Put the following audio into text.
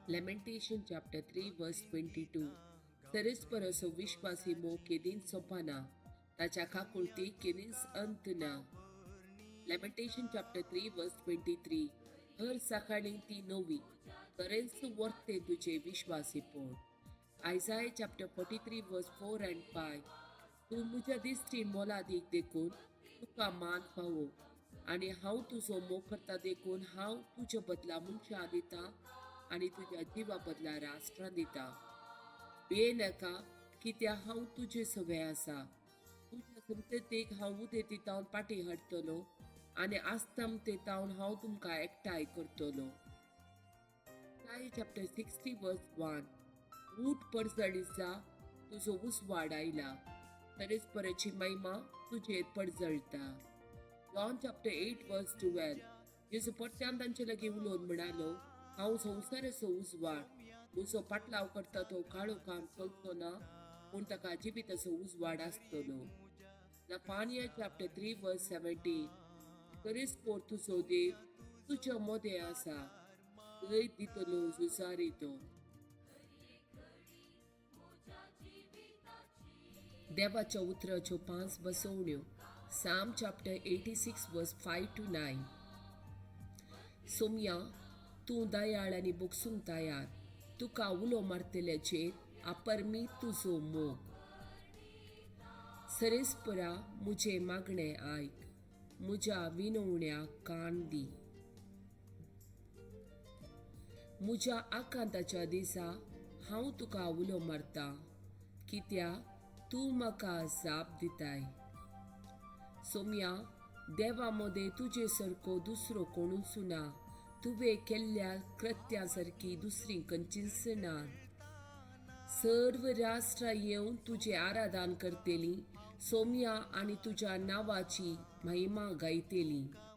Lamentation chapter 3 verse 22. सरेस्पराचो विश्वासी मोग केदींच सोंपना, ताच्या काकुळटी केदींच अंत ना. Lamentation chapter 3 verse 23. हर सकाळी ती नवी, खरेंच वर्ते तुझे विश्वासीपण. Isaiah chapter 43 verse 4 and 5. तूं म्हज्या दिश्टीन मोलादीक देखून तुका मान फावो आनी हांव तुजो मोग करता देखून हांव तुज्या बदला मनशां दितां आनी तुज्या जिवा बदला राष्ट्रां दितां. भिये नाका, कित्याक हांव तुजे सवे आसा. तुज्या संततीक हांव उदेंती तावन पाटी हाडटलो आनी आस्तमते तावन हांव तुमकां एकठांय करतलो. Isaiah chapter 60 verse 1. ऊठ, परजळीत जा, तुजो उजवाड आयला, परेस्पराची महिमा तुजेर परजळटा. John chapter 8 verse 12. जेजू परत्यान तांचे लागीं उलोवन म्हणालो, हांव संवसाराचो उजवाड. म्हजो पाटलाव करता तो काळोखान चलचो ना, पूण ताका जिविताचो उजवाड आसतलो. Zephaniah chapter 3 verse 17. परेस्पोर तुजो देव तुज्या मदें आसा, जैत दितलो झुजारी तो. देवाच्या उतराच्यो पांच बसवण्यो. Psalm chapter 86 verse 5 to 9. Somya, तूं दयाळ आनी बोगसूंक तयार, तुका उलो मारतल्याचेर अपरमीत तुजो मोग. सरेस्परा, म्हजें मागणें आयक, म्हज्या विनवण्याक कान दी. म्हज्या आकांताच्या दिसा हांव तुका उलो मारता, कित्याक तूं म्हाका जाप दिताय. सोम्या, देवा मदें तुजे सारको दुसरो कोणूच ना, तुवें केल्ल्या कृत्या सारकी दुसरी खंयचीच ना. सर्व राष्ट्रां येवन तुजें आराधन करतलीं सोम्या आनी तुज्या नांवाची महिमा गायतलीं.